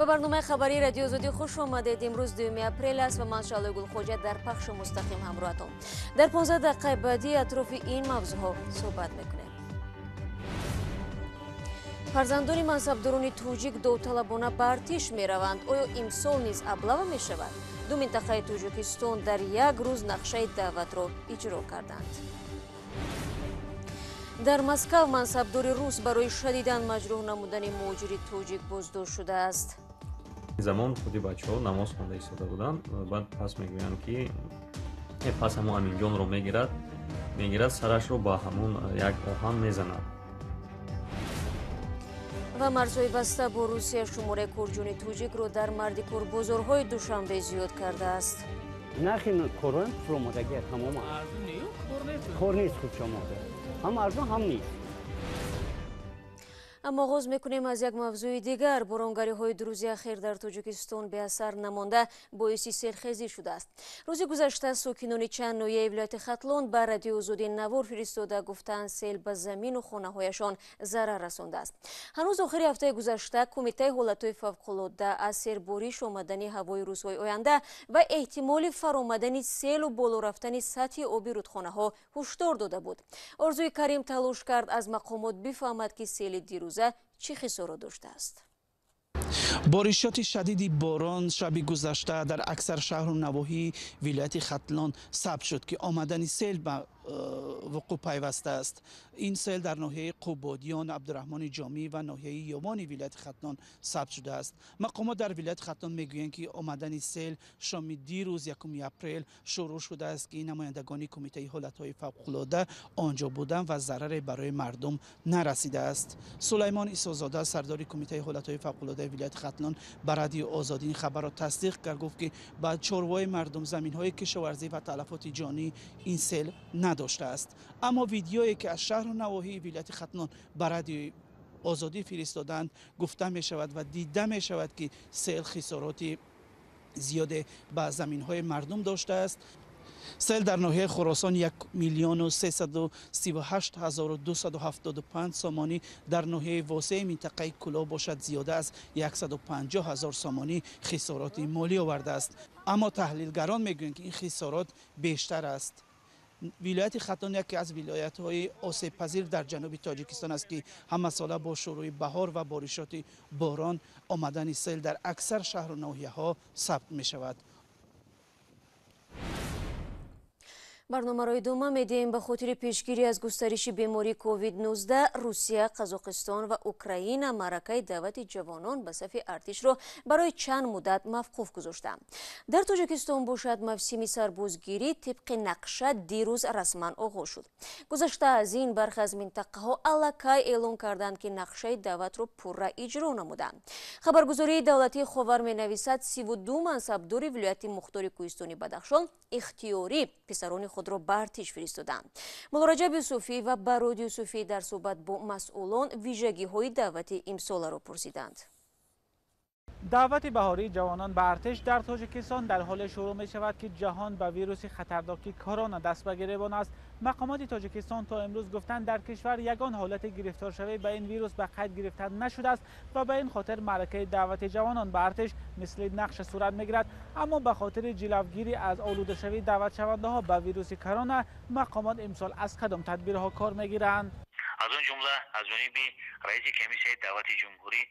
Ба барномаи хабарии Радиои Озодӣ хуш омадед. Имрӯз 2 апрел аст ва ман Шаълои Гулхоҷа дар пахши мустақим ҳамроҳатон. Дар 15 дақиқаи баъдӣ атрофи ин мавзӯъҳо суҳбат мекунем. Фарзандони мансабдорони тоҷик довталабона ба артиш мераванд. Оё имсол низ аблава мешавад? Ду минтақаи Тоҷикистон дар як рӯз нақшаи даъватро иҷро карданд. Дар Москав мансабдори рус барои шадидан маҷрӯҳ намудани муҳоҷири тоҷик боздошт шудааст. Замон худи бачаҳо намоз хонда истода буданд. Баъд пас мегӯянд ки пас ҳамон Аминҷонро мегирад, сарашро ба ҳамон як оҳан мезанад. Ва марзҳои баста бо Русия шумораи корҷони тоҷикро дар марди корбозорҳои Душанбе зиёд кардааст. Нархи корон фуромадагӣ тамоман. Кор нест худшомода. Ҳам арзон, ҳам нест. Аммо оғоз мекунем аз як мавзӯи дигар. Боронгариҳои рӯзи ахир дар Тоҷикистон беасар намонда боиси селхезӣ шудааст. Рӯзи гузашта сокинони чанд ноҳияи вилояти Хатлон ба Радиои Озодӣ навор фиристода гуфтаанд, сел ба замину хонаҳояшон зарар расондааст. Ҳанӯз охири ҳафтаи гузашта Кумитаи ҳолатҳои фавқулодда аз сербориш омадани ҳавои рӯзҳои оянда ва эҳтимоли фаромадани селу боло рафтани сатҳи оби рудхонаҳо ҳушдор дода буд. Орзуи Карим талош кард аз мақомот бифаҳмад, ки сели дирӯза чӣ хисоро доштааст. Боришоти шадиди борон шаби гузашта дар аксар шаҳру навоҳии вилояти Хатлон сабт шуд, ки омадани сел ба вуқӯъ пайвастааст. Ин сел дар ноҳияи Қубодиён, Абдураҳмони Ҷомӣ ва ноҳияи Ёвони вилояти Хатлон сабт шудааст. Мақомот дар вилояти Хатлон мегӯянд, ки омадани сел шоми дирӯз 1 апрел шурӯъ шудааст, ки намояндагони Кумитаи ҳолатҳои фавқулодда онҷо буданд ва зараре барои мардум нарасидааст. Сулаймон Исозода, сардори Кумитаи ҳолатҳои фавқулоддаи вилояти Хатлон, ба Радиои Озодӣ ин хабарро тасдиқ кард, гуфт, ки ба чорвои мардум, заминҳои кишоварзӣ ва талафоти ҷонӣ ин сел надоштааст. Аммо видеое, ки аз шаҳру навоҳии вилояти Хатлон ба Радиои Озодӣ фиристоданд, гуфта мешавад ва дида мешавад, ки сел хисороти зиёде ба заминҳои мардум доштааст. Сел дар ноҳияи Хуросон 1 338 275 сомонӣ, дар ноҳияи Восеи минтақаи Кӯлоб бошад зиёда аз 150 000 сомонӣ хисороти молӣ овардааст. Аммо таҳлилгарон мегӯянд, ки ин хисорот бештар аст. Вилояти Хатлон яке аз вилоятҳои осебпазир дар ҷануби Тоҷикистон аст, ки ҳамасола бо шурӯи баҳор ва боришоти борон омадани сел дар аксар шаҳру ноҳияҳо сабт мешавад. Барномаро идома медиҳем. Ба хотири пешгирӣ аз густариши бемории COVID-19 Русия, Қазоқистон ва Украина маъракаи даъвати ҷавонон ба сафи артишро барои чанд муддат мавқуф гузоштанд. Дар Тоҷикистон бошад мавсими сарбозгирӣ тибқи нақша дирӯз расман оғоз шуд. Гузашта аз ин бархе аз минтақаҳо аллакай эълон карданд, ки нақшаи даъватро пурра иҷро намуданд. Хабаргузории давлатии Ховар менависад, 32 мансабдори вилояти мухтори кӯҳистони Бадахшон ихтиёрӣ писарони худро ба артиш фиристоданд. Муллораҷаб Юсуфӣ ва Барод Юсуфӣ дар суҳбат бо масъулон вижагиҳои даъвати имсоларо пурсиданд. Даъвати баҳории ҷавонон ба артиш дар Тоҷикистон дар ҳоле шурӯъ мешавад, ки ҷаҳон ба вируси хатарноки корона даст ба гиребон аст. Мақомоти Тоҷикистон то имрӯз гуфтанд, дар кишвар ягон ҳолати гирифторшавӣ ба ин вирус ба қайд гирифта нашудааст ва ба ин хотир маъракаи даъвати ҷавонон ба артиш мисли нақша сурат мегирад. Аммо ба хотири ҷилавгирӣ аз олудашавии даъватшавандаҳо ба вируси корона мақомот имсол аз кадом тадбирҳо кор мегиранд? Аз он ҷумла аз ҷониби раиси комиссияи даъвати ҷумҳурӣ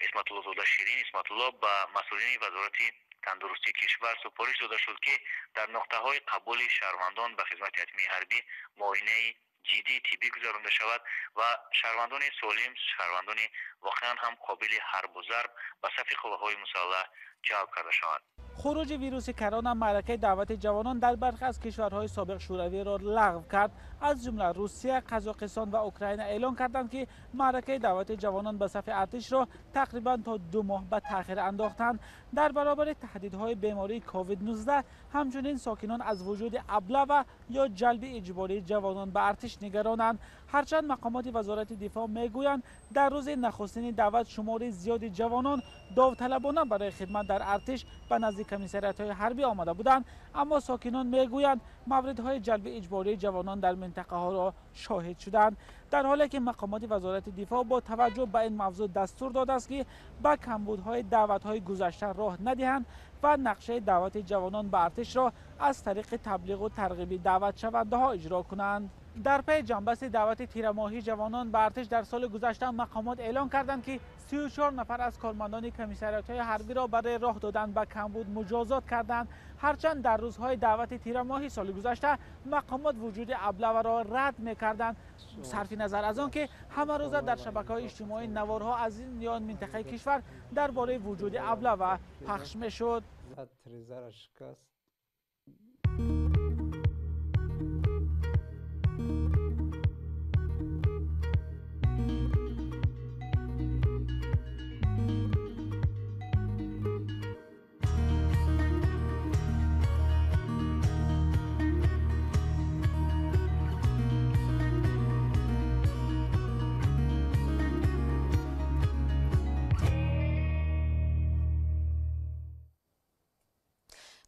Исматуллозода Ширин Исматулло ба масъулини Вазорати тандурустии кишвар супориш дода шуд, ки дар нуқтаҳои қабули шаҳрвандон ба хизмати ҳатмии ҳарбӣ муоинаи ҷиддии тиббӣ гузаронда шавад ва шаҳрвандони солим, шаҳрвандони воқеан ҳам қобили ҳарбу зарб ба сафи қувваҳои мусаллаҳ ҷалб карда шаванд. Хуруҷи вируси корона маъракаи даъвати ҷавонон дар бархе аз кишварҳои собиқ шӯравиро лағв кард. Аз ҷумла Русия, Қазоқистон ва Украина эълон карданд, ки маъракаи даъвати ҷавонон ба сафи артишро тақрибан то 2 моҳ ба таъхир андохтанд. Дар баробари таҳдидҳои бемории COVID-19 ҳамчунин сокинон аз вуҷуди аблава ё ҷалби иҷбории ҷавонон ба артиш нигаронанд. Ҳарчанд мақомоти вазорати дифоъ мегӯянд, дар рӯзи нахустини даъват шумори зиёди ҷавонон довталабона барои хидмат дар артиш ба назди комиссариятҳои ҳарбӣ омада буданд, аммо сокинон мегӯянд мавридҳои ҷалби иҷбории ҷавонон дар минтақаҳоро шоҳид шуданд. Дар ҳоле ки мақомоти вазорати дифоъ бо таваҷҷӯҳ ба ин мавзӯъ дастур додааст, ки ба камбудҳои даъватҳои гузашта роҳ надиҳанд ва нақшаи даъвати ҷавонон ба артишро аз тариқи таблиғу тарғиби даъватшавандаҳо иҷро кунанд. Дар пайи ҷанбасти даъвати тирамоҳии ҷавонон ба артиш дар соли гузашта мақомот эълон карданд, ки 34 нафар аз кормандони комиссариятҳои ҳарбиро барои роҳ додан ба камбуд муҷозот карданд. Ҳарчанд дар рӯзҳои даъвати тирамоҳи соли гузашта мақомот вуҷуди аблаваро рад мекарданд, сарфи назар аз он ки ҳамарӯза дар шабакаҳои иҷтимоӣ наворҳо аз ин ё он минтақаи кишвар дар бораи вуҷуди аблава пахш мешуд.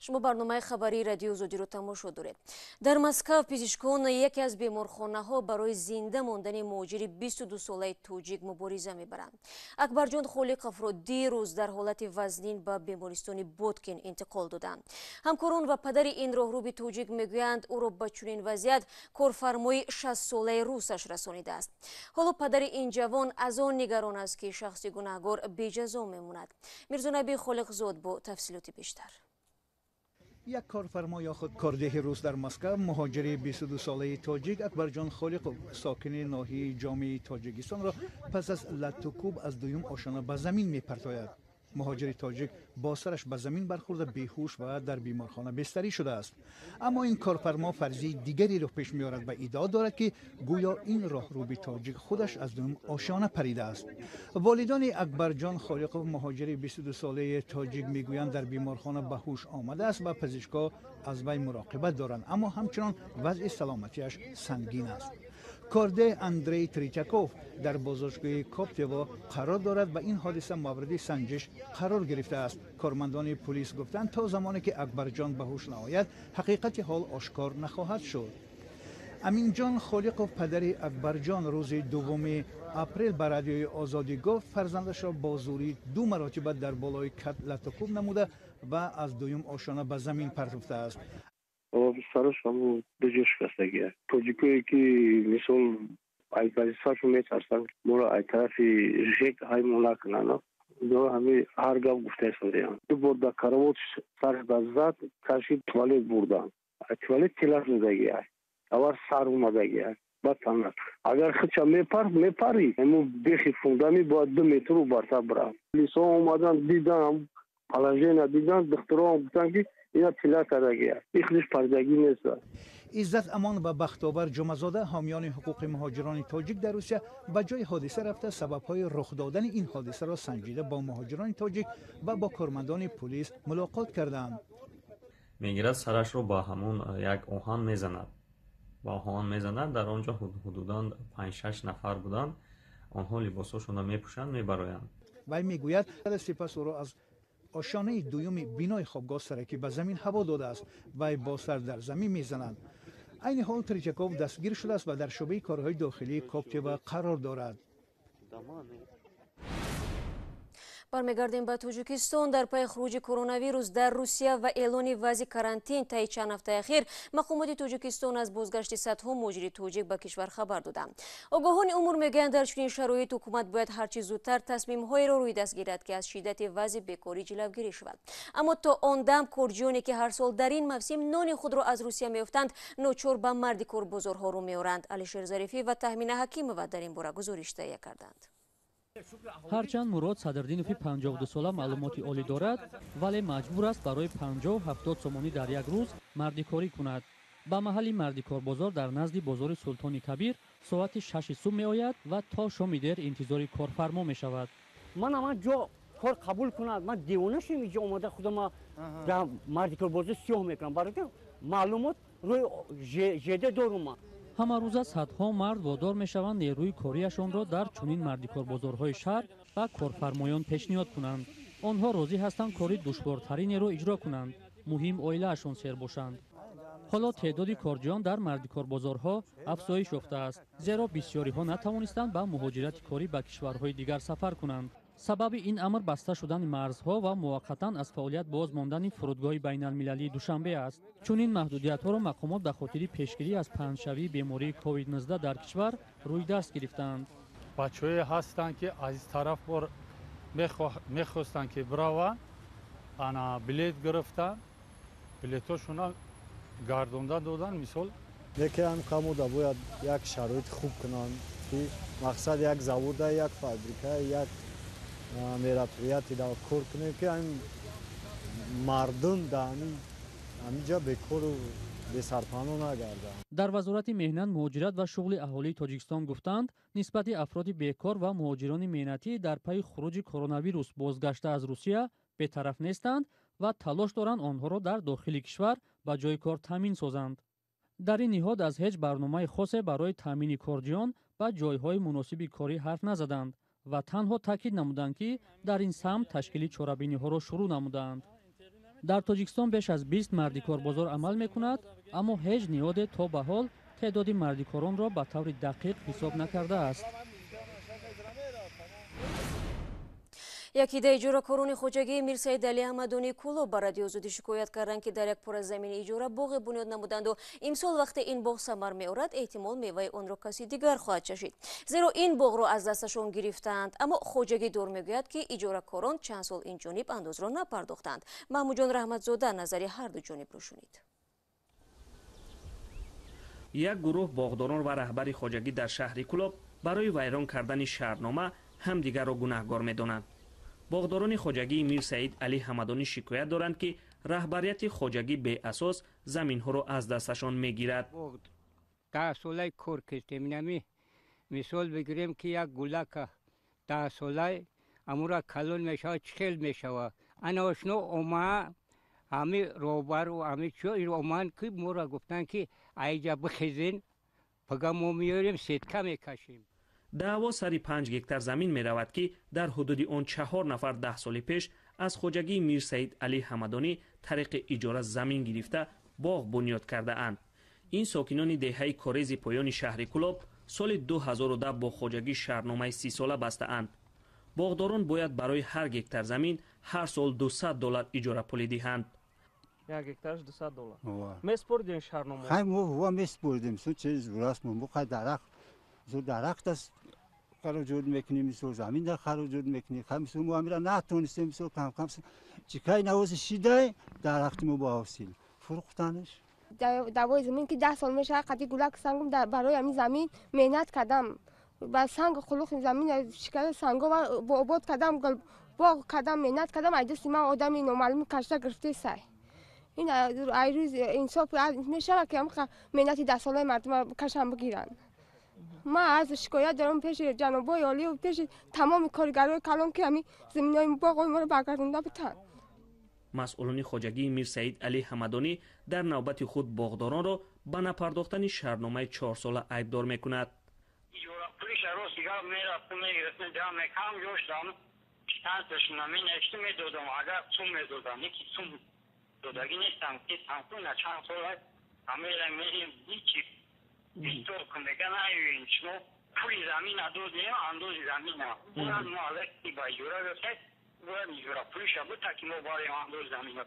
Шумо барномаи хабарии радиои Озодиро тамошо доред. Дар Москав пизишкон яке аз беморхонаҳо барои зинда мондани муҳоҷири 22-солаи тоҷик мубориза мебаранд. Акбарҷон Холиқовро дирӯз дар ҳолати вазнин ба бемористони Боткин интиқол доданд. Ҳамкорон ва падари ин роҳруби тоҷик мегӯянд, ӯро ба чунин вазъият корфармои 60-солаи русаш расонидааст. Ҳоло падари ин ҷавон аз он нигарон аст, ки шахси гунаҳгор беҷазо мемонад. Мирзонаби Холиқзод бо тафсилоти бештар. Як корфармо ё худ кордеҳи рус дар Москав муҳоҷири 22-солаи тоҷик Акбарҷон Холиқов, сокини ноҳияи Ҷомии Тоҷикистонро пас аз латтукӯб аз дуюм ошона ба замин мепартояд. Муҳоҷири тоҷик бо сараш ба замин бархӯрда беҳуш ва дар беморхона бистарӣ шудааст. Аммо ин корфармо фарзии дигареро пеш меорад ва иддао дорад, ки гӯё ин роҳруби тоҷик худаш аз дуюм ошона паридааст. Волидони Акбарҷон Холиқов, муҳоҷири 22-солаи тоҷик, мегӯянд дар беморхона ба ҳуш омадааст ва пизишкҳо аз вай муроқибат доранд, аммо ҳамчунон вазъи саломатиаш сангин аст. Корде Андрей Тритяков дар боздоштгоҳи Коптево қарор дорад ва ин ҳодиса мавриди санҷиш қарор гирифтааст. Кормандони пулис гуфтанд, то замоне ки Акбарҷон ба ҳуш наояд, ҳақиқати ҳол ошкор нахоҳад шуд. Аминҷон Холиқов, падари Акбарҷон, рӯзи 2 апрел ба радиои Озодӣ гуфт, фарзандашро бо зӯрӣ ду маротиба дар болои кат латтукӯб намуда ва аз дуюм ошона ба замин партофтааст. Сараш ҳамун дуҷо шикастагия. Тоҷикое ки мисол ай вазифаашон метарсанд, моро ай тарафи ЖЭК ҳаймо накунанд. Ҳами ҳар гап гуфтаистодиям. Ду бор дар каравот сараш ба зад, кашид, туалет бурданд. Ай туалет тилаш додагия. Аввал сар омадагия. Баъд тана. Агар худша мепарӣ, ҳамун бехи фундами бояд 2 метру бартар бирав. Лисо омадан, дидан, положение дидан, духтурон гуфтанд, ки ина тила кардагия, ихлиш пардагӣ нест. Иззат Амон ва Бахтовар Ҷумазода, ҳомиёни ҳуқуқи муҳоҷирони тоҷик дар Русия, ба ҷои ҳодиса рафта сабабҳои рух додани ин ҳодисаро санҷида бо муҳоҷирони тоҷик ва бо кормандони пулис мулоқот карданд. Мегирад сарашро ба ҳамун як оҳан мезанад. Ба оҳан мезанад, дар он ҷо ҳудудан 5-6 нафар буданд. Онҳо либосҳошонро мепӯшанд, мебароянд. Вай мегӯяд, сипас ӯро аз ошонаи дуюми бинои хобгоҳ саракӣ ба замин ҳаво додааст. Вай бо сар дар замин мезананд. Айни ҳол Тритяков дастгир шудааст ва дар шӯъбаи корҳои дохилии Коптева қарор дорад. Бармегардем ба Тоҷикистон. Дар пайи хуруҷи коронавирус дар Русия ва эълони вазъи карантин таи чанд ҳафтаи ахир, мақомоти Тоҷикистон аз бозгашти садҳо муҳоҷири тоҷик ба кишвар хабар доданд. Огоҳони умур мегӯянд, дар чунин шароит ҳукумат бояд ҳарчи зудтар тасмимҳоеро рӯи даст гирад, ки аз шиддати вазъи бекорӣ ҷилавгирӣ шавад. Аммо то он дам корҷиёне ки ҳар сол дар ин мавсим нони худро аз Русия меёфтанд, ночор ба марди корбозорҳо рӯ меоранд. Алишер Зарифӣ ва Таҳмина Ҳакимова дар ин бора гузориш таҳия карданд. Ҳарчанд Мурод Садрдинови 52-сола маълумоти олӣ дорад, вале маҷбур аст барои 50-70 сомонӣ дар як рӯз мардикорӣ кунад. Ба маҳалли мардикорбозор дар назди бозори Султони Кабир соати 6 субҳ меояд ва то шоми дер интизори корфармо мешавад. Ман ама ҷо кор қабул кунад, ман девона шудам, инҷо омада худама дар мардикорбозор сиёҳ мекунам, барои маълумот рӯи ЖД дорум. Ҳамарӯза садҳо мард водор мешаванд нерӯи кориашонро дар чунин мардикорбозорҳои шаҳр ба корфармоён пешниҳод кунанд. Онҳо розӣ ҳастанд кори душвортаринеро иҷро кунанд, муҳим оилаашон сер бошанд. Ҳоло теъдоди корҷиён дар мардикорбозорҳо афзоиш ёфтааст, зеро бисёриҳо натавонистанд ба муҳоҷирати корӣ ба кишварҳои дигар сафар кунанд. Сабаби ин амр баста шудани марзҳо ва муваққатан аз фаъолият боз мондани фурудгоҳи байналмилалии Душанбе аст. Чунин маҳдудиятҳоро мақомот ба хотири пешгирӣ аз паҳншавии бемории COVID-19 дар кишвар рӯи даст гирифтаанд. Бачаҳое ҳастанд, ки аз тараф бор мехостанд, ки бираванд, ана билет гирифтанд, билетҳошона гардонда доданд. Мисол, яке ҳам камуда бояд як шароит хуб кунанд, ки мақсад як завода, як фабрика, як мероприятие да кор кунем, ки ҳамин мардум да ҳаминҷа бекору бесарпаноҳ нагарданд. Дар Вазорати меҳнат, муҳоҷират ва шуғли аҳолии Тоҷикистон гуфтанд, нисбати афроди бекор ва муҳоҷирони меҳнатӣ дар пайи хуруҷи коронавирус бозгашта аз Русия бетараф нестанд ва талош доранд онҳоро дар дохили кишвар ба ҷои кор таъмин созанд. Дар ин ниҳод аз ҳеҷ барномаи хосе барои таъмини корҷиён ба ҷойҳои муносиби корӣ ҳарф назаданд ва танҳо таъкид намуданд, ки дар ин самт ташкили чорабиниҳоро шурӯъ намудаанд. Дар Тоҷикистон беш аз 20 мардикорбозор амал мекунад, аммо ҳеҷ ниҳоде то ба ҳол теъдоди мардикоронро ба таври дақиқ ҳисоб накардааст. Як ида иҷоракорони хоҷагии Мирсаид Али Ҳамадони Кӯлоб ба Радиои Озодӣ шикоят карданд, ки дар як пора замини иҷора боғе бунёд намуданду имсол вақте ин боғ самар меорад, эҳтимол меваи онро каси дигар хоҳад чашид, зеро ин боғро аз дасташон гирифтаанд. Аммо хоҷагидор мегӯяд, ки иҷоракорон чанд сол ин ҷониб андозро напардохтанд. Маҳмудҷон Раҳматзода назари ҳарду ҷонибро шунид. Як гурӯҳ боғдорон ва раҳбари хоҷагӣ дар шаҳри Кӯлоб барои вайрон кардани шаҳрнома ҳамдигарро гунаҳгор медонанд. Боғдорони хоҷагии Мирсаид Али Ҳамадонӣ шикоят доранд, ки раҳбарияти хоҷагӣ беасос заминҳоро аз дасташон мегирад. 10 солаи кор кардем. Инами мисол бигирем, ки як гулака 10 солаи амура калон мешавад, чӣ хел мешавад? Ана ошно ома ҳами роҳбару ҳами чо оманд, ки моро гуфтанд, ки айҷа бихезен, пага мо меорем, сетка мекашем. Даъво сари 5 гектар замин меравад, ки дар ҳудуди он чаҳор нафар 10 соли пеш аз хоҷагии Мирсаид Али Ҳамадонӣ тариқи иҷора замин гирифта, боғ бунёд кардаанд. Ин сокинони деҳаи Корези поёни шаҳри Кӯлоб соли 2010 бо хоҷагӣ шаҳрномаи 30сола бастаанд. Боғдорон бояд барои ҳар гектар замин ҳар сол 200 доллар иҷорапулӣ диҳанд. Як гектараш 200 доллар. Меспордем шаҳрнома? Хай, мо меспордем, чиз расмо мо хай дарахт, дарахт аст, хароҷот мекунем, мисол, замин дар хароҷот мекунем. Хай, мисол, мо амира натонистем, мисол, кам кам чикай навози шидай дарахти мо ба ҳосил фурӯхтанаш. Давои замин ки 10 сол мешавад, қади гулак сангум барои ҳамин замин меҳнат кардам, ба санг хулуқи замин шикара санго обод кардам, боғ кардам, меҳнат кардам. Ай дасти ман одами номаълуми кашта гирифтесай. Ин ай рӯз инсоф мешавад, ки ҳамқа меҳнати даҳсолаи мардума кашам бигиранд? Ман аз шикоят дорам пеши ҷанобои олию пеши тамоми коргарои калон, ки ҳамин заминои боғои моро баргардонда бутанд. Масъулони хоҷагии Мирсаид Али Ҳамадонӣ дар навбати худ боғдоронро ба напардохтани шаҳрномаи чорсола айбдор мекунад. Пулиша рост дигар мерафтам, мегирифтам, ҷамъ мекардам, ҷоштам чандташона менавиштам, медодам. Агар сум медодам, яки сум додагӣ нестам, ки тамкуна чанд сол ҳамера мерем, ҳичи бистор кун мега, наёин шумо пули замина додем, андози замина бояд мо алаки ба иҷора гирифтем, бояд иҷора пулиша бута, ки мо барем андози замина.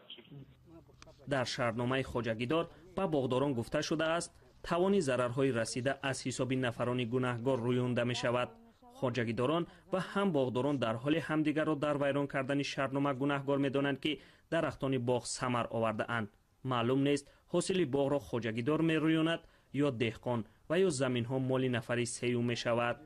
Дар шаҳрномаи хоҷагидор ба боғдорон гуфта шудааст, тавони зарарҳои расида аз ҳисоби нафарони гунаҳгор рӯёнда мешавад. Хоҷагидорон ва ҳам боғдорон дар ҳоле ҳамдигарро дар вайрон кардани шаҳрнома гунаҳгор медонанд, ки дарахтони боғ самар овардаанд. Маълум нест, ҳосили боғро хоҷагидор мерӯёнад ё деҳқон ва ё заминҳо моли нафари сеюм мешавад.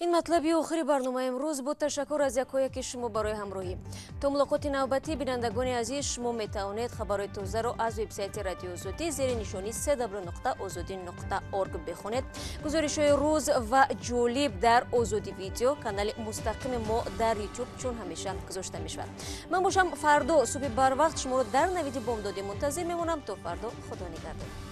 Ин матлаби охири барномаи имрӯз буд. Ташаккур аз якояки шумо барои ҳамроҳӣ. То мулоқоти навбатӣ, бинандагони азиз, шумо метавонед хабарҳои тозаро аз вебсайти Радиои Озодӣ зери нишони cw.ozodi.org бихонед. Гузоришҳои рӯз ва ҷолиб дар Озодӣ Видео, канали мустақими мо дар Ютуб, чун ҳамеша гузошта мешавад. Ман бошам, фардо субҳи барвақт шуморо дар Навиди бомдодӣ мунтазир мемонам. То фардо, худо нигаҳдор.